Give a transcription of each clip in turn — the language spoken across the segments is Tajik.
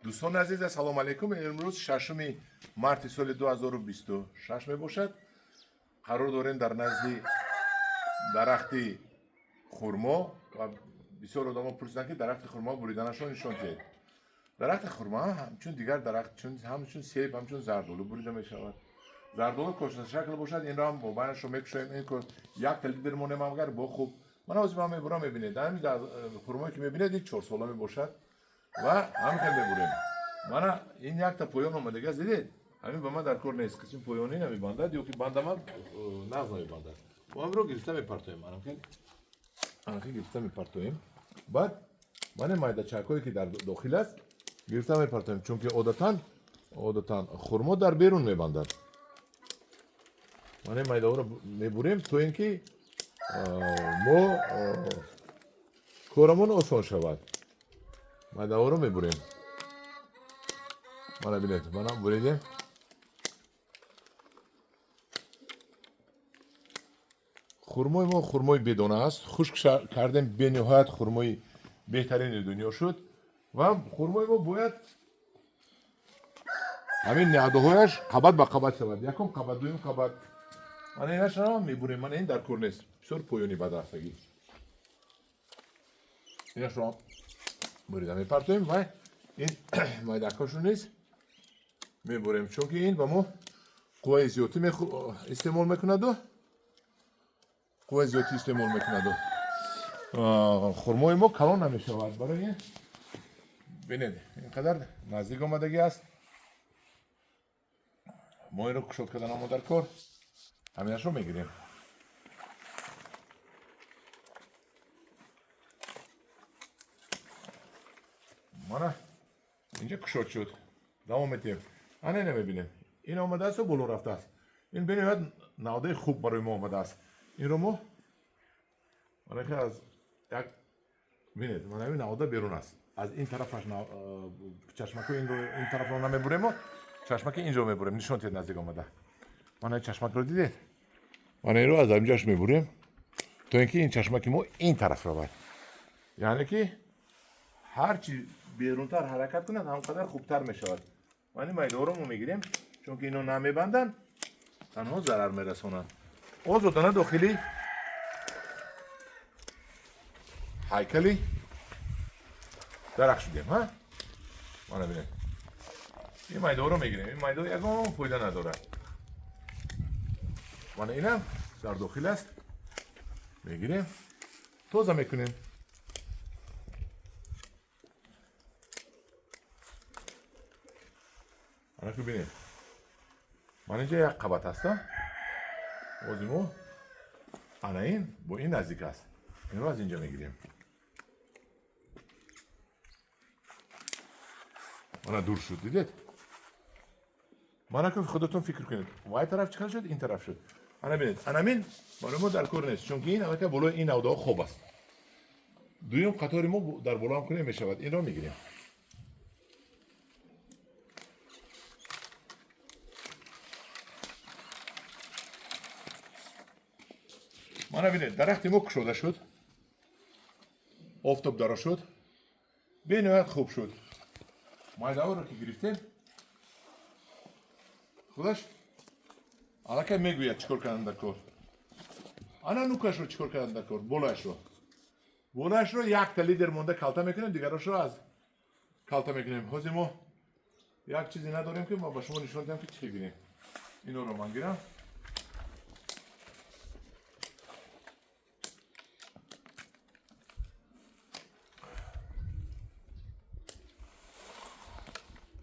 Дӯстони азиз, ассалому алайкум. Имрӯз 6 марти соли 2026 мебошад. Қарор дорем дар назди дарахти хурмо ва бисёр одамо пурсиданд, ки дарахти хурмо буриданашро нишон диҳед. Дарахти хурма ҳамчун дигар дарахт, ҳамчун себ, ҳамчун зардолу бурида мешавад. Зардолу кошашакл бошад, инро ҳам мобайнашро мекушоем, ин як лидер монем, агар бо хуб. Ман ҳозир ман мебурам, мебинед. Ҳамин хурмое ки мебинед, ин чорсола мебошад ва ҳамин хел мебурем. Мана ин якта поён омадагиаст, дидед? Ҳамин ба ман дар кор нест. Қисми поёнӣ намебандад ё ки бандамад, нағз намебандад. Мо ҳаминро гирифта мепартоем. Анахел гирифта мепартоем. Баъд мане майдачакҳое ки дар дохил аст, гирифта мепартоем, чунки одатан хурмо дар берун мебандад. Мане майдаҳоро мебурем, то ин ки мо корамон осон шавад. Майдаҳоро мебурем. Мана бинед, мана буридем. Хурмои мо хурмои бедона аст. Хушк кардем, бениҳоят хурмои беҳтарини дунё шуд. Ва хурмои мо бояд ҳамин наъдаҳояш қабат ба қабат шавад. Якум қабат, дуюм қабат. Мана инашро мебурем, мана ин дар кор нест. Бисёр поёни бадрафтагӣ. Инашро бурида мепартоем ва ин майдакҳошро низ мебурем, чунки ин ба мо қувваи зиёдтӣ истеъмол мекунаду қувваи зиёдтӣ истеъмол мекунаду хурмои мо калон намешавад. Барои ин бинед, ин қадар наздик омадагӣ аст. Мо инро кушод кардан мо дар кор, ҳаминашро мегирем. Мана инҷа кушод шуд. Давом метиҳем. Ана ина мебинем. Ин омадааст, боло рафтааст. Ин бениҳоят навдаи хуб барои мо омадааст. Инро мо мана аз як бинед, мана ин навда берун аст. Аз ин тарафаш чашмаку ин тарафро намебурему чашмаки инҷо мебурем. Нишон диҳед наздик омада. Мана чашмакро дидед? Мана инро аз инҷош мебурем, то ин ки ин чашмаки мо ин тараф равад. Яъне ки ҳарчи берунтар ҳаракат кунад, ҳам қадар хубтар мешавад. Ман ин майдаҳоро мо мегирем, чунки ино намебанданд, танҳо зарар мерасонанд. Озодона дохили ҳайкали дарахт шудем, ҳа? Мана бинед. Ин майдаҳоро мегирем. Ин майдаҳо ягон фоида надорад. Мана инам дар дохил аст. Мегирем, тоза мекунем. Ана ки бинед. Ман инҷа як қабат аст, ози мо ана ин бо ин наздик аст. Инро аз инҷа мегирем. Мана дур шуд, дидед? Мана ки худатон фикр кунед. Вай тараф чӣ хел шуд, ин тараф шуд. Ана бинед, анамин барои мо дар кор нест, чунки ин аллакай болои ин навдаҳо хоб аст. Дуюм қатори мо дар боло ҳам кунем мешавад. Инро мегирем. Мана бинед, дарахти мо кушода шуд, офтоб даро шуд, бениҳоят хуб шуд. Майдаҳоро ки гирифтем, худаш аллакай мегӯяд чӣ кор кардан дар кор. Ана нукашро чӣ кор кардан дар кор, болояшро. Болояшро якта лидер монда калта мекунем, дигарошро аз калта мекунем. Ҳозир мо як чизе надорем, ки ма ба шумо нишон диҳам, ки чӣ гирем. Инора ман гирам.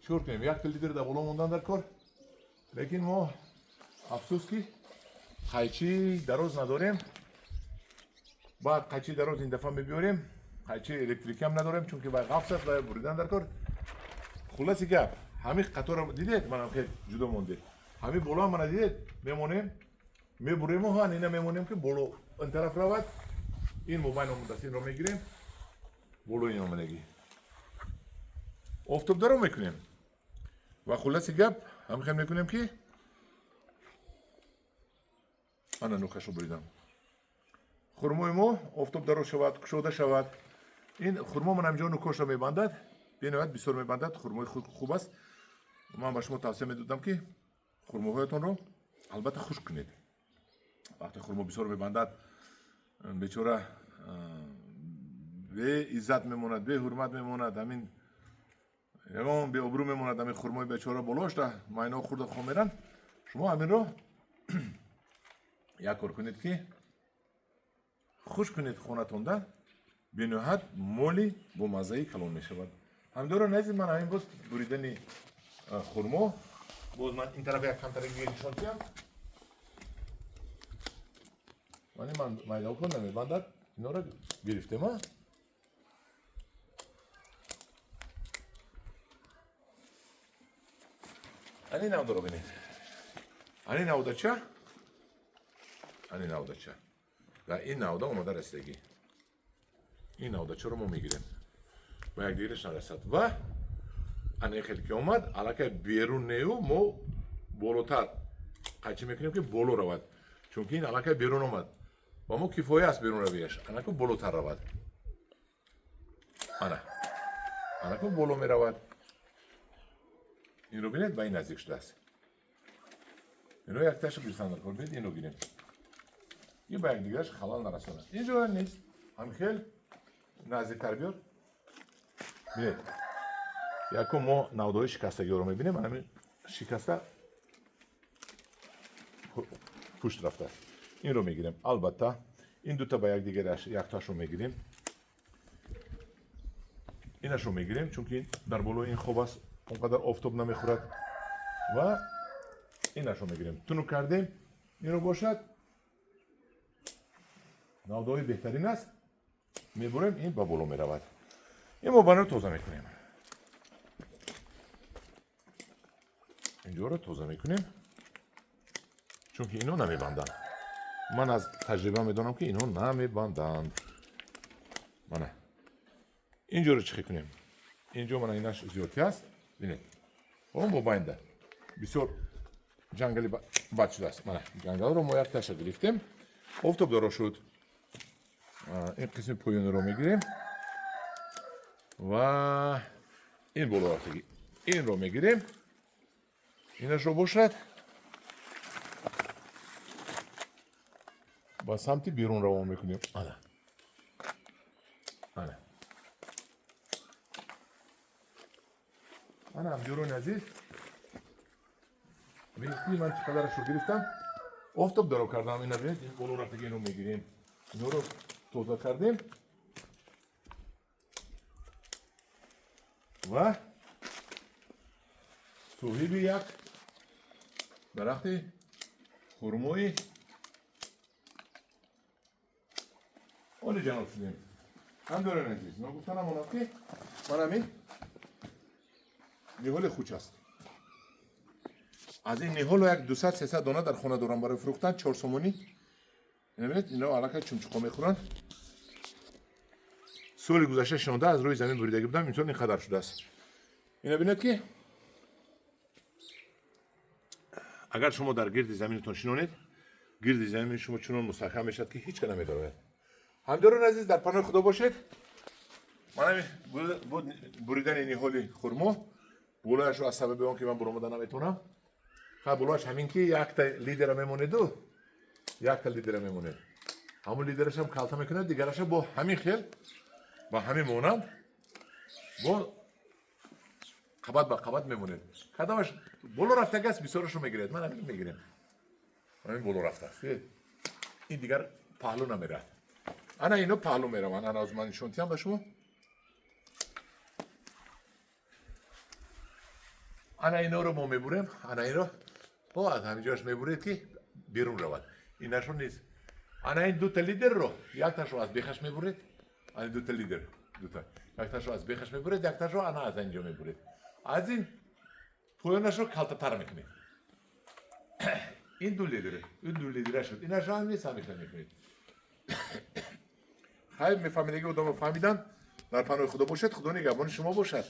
Чикор кунем? Якта лидер дар боло мондан дар кор, лекин мо афсӯс ки қайчи дароз надорем. Баъд қайчи дароз ин дафъа мебиёрем. Қайчи электрикиам надорем, чунки вай ғафс аст ва буридан дар кор. Хулоси гап, ҳамин қаторро дидед, манам хел ҷудо монде. Ҳамин боло мана дидед, мемонем, мебурему ҳан ина мемонем, ки боло ин тараф равад. Ин мобайн омадааст, инро мегирем. Болои ин омадагӣ. Офтобдаро мекунем. Ва хулоси гап, ҳамин хел мекунем, ки ана нукашро буридам. Хурмои мо офтоб даро шавад, кушода шавад. Ин хурмо ман ҳаминҷо нукошро мебандад. Бениҳоят бисёр мебандад, хурмои хуб аст. Ман ба шумо тавсия медодам, ки хурмоҳоятонро албатта хушк кунед. Вақте хурмо бисёр мебандад, бечора беиззат мемонад, беҳурмат мемонад, ҳамин ягон беобрӯ мемонад. Ҳамин хурмои бечора болошта майнаҳо хурда хом меранд. Шумо ҳаминро як кор кунед, ки хушк кунед хонатонда, бениҳоят моли бомаззаи калон мешавад. Ҳамдорони азиз, ман ҳамин боз буридани хурмо. Боз ман ин тараф як камтари нишон диҳам. Мани ман майдаҳо намебандад, инора гирифтем. А ани навдаро бинед, ани навдача, ани навдача ва ин навда омода расидагӣ. Ин навдачаро мо мегирем, ба якдигараш нарасад. Ва ана хеле ки омад, аллакай берун нею, мо болотар қайчи мекунем, ки боло равад, чунки ин аллакай берун омад ва мо кифоя аст берун равияш. Анаку болотар равад, ана анаку боло меравад. Инро бинед, ба ин наздик шудааст. Ино якташа гирифтан даркор. Бинед, инро гирем, ин ба якдигараш халал нарасонад. Инҷо нест, ҳамхел наздиктар биёр. Бинед, якум мо навдаҳои шикастагиҳоро мебинем. Ҳамин шикаста пушт рафтааст, инро мегирем. Албатта, ин дута ба якдигараш, якташро мегирем, инашро мегирем, чунки дар болои ин хоб аст, он қадар офтоб намехӯрад. Ва инашро мегирем, тунук кардем. Инро бошад, навдаҳои беҳтарин аст, мебурем, ин ба боло меравад. Ин мобайнро тоза мекунем, инҷоро тоза мекунем, чунки ино намебанданд. Ман аз таҷриба медонам, ки ино намебанданд. Мана инҷоро чӣ кунем? Инҷо мана инаш зиёдтӣ аст, бинед, он мобайнда бисёр ҷангали бад шудааст. Мана ҷангалро мо як таша гирифтем, офтоб доро шуд. Ин қисми поёниро мегирем ва ин боло рафтагӣ инро мегирем. Инашро бошад, ба самти берун равон мекунем. Ана, ана, ана. Ҳамдиёрони азиз, бинед, ман чӣ қадарашро гирифтам, офтоб даро кардам. Ина бинед, ин боло рафтаги инро мегирем, инҳоро тоза кардем ва соҳиби як дарахти хурмои оли ҷаноб шудем. Ҳамдиёрони азиз, ногуфта намонад, ки ман ҳамин ниҳоли хуч аст. Аз ин ниҳоло як 200-300 дона дар хона дорам барои фурӯхтан, 4 сомонӣ. Бинед, ино аллакай чумчуқо мехӯранд. Соли гузашта шинонда, аз рӯи замин буридагӣ будам, имсол ин қадар шудааст. Ина бинед, ки агар шумо дар гирди заминатон шинонед, гирди замини шумо чунон мустаҳкам мешавад, ки ҳеҷ ка намедарояд. Ҳамдиёрони азиз, дар паноҳи Худо бошед. Ман буд буридани ниҳоли хурмо. Болояшро аз сабаби он ки ман буромада наметавонам, ха, болояш ҳамин ки якта лидера мемонеду, якта лидера мемонед, ҳамон лидерашам калта мекунад, дигараша бо ҳамин хел, ба ҳамин монанд, бо қабат ба қабат мемонед. Кадомаш боло рафтагааст, бисёрашро мегиред. Ман ҳамин мегирем, ҳамин боло рафтааст, ин дигар паҳлӯ намерад. Ана ино паҳлӯ мераванд. Ана, аз ман нишон диҳам ба шумо. Ана иноро мо мебурем, ана ино бо аз ҳамин ҷояш мебуред, ки берун равад. Инашо нест. Ана ин дута лидерро якташро аз бехаш мебуред, ана дута лидер, дута, якташро аз бехаш мебуред, якташро ана аз инҷо мебуред, аз ин поёнашро калтатар мекунед. Ин ду лидер, ин ду лидера шуд. Инашро ҳам нест, ҳамихел мекунед. Хайр, мефаҳмидаги одамро фаҳмиданд. Дар паноҳи Худо бошед, Худо нигаҳбони шумо бошад.